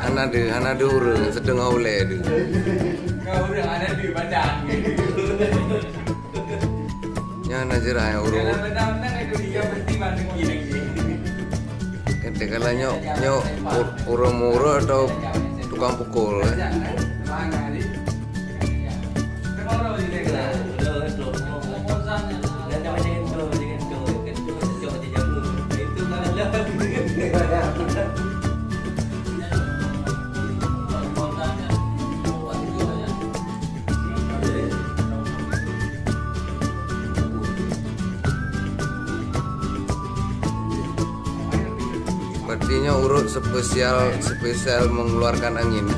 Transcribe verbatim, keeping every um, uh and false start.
Hana deuh, hana deuh ureueng, siteungoh ulèe deuh. Ka ureueng hana deuh badan. Nyan na jeurai ureueng. Dalam badan, badan itu dia mesti mandeng lagi. Kata kalau nyok, nyok ur-, ureueng murah atau tukang pukul, eh? Berarti nyoe urut spesial, spesial mengeluarkan angin.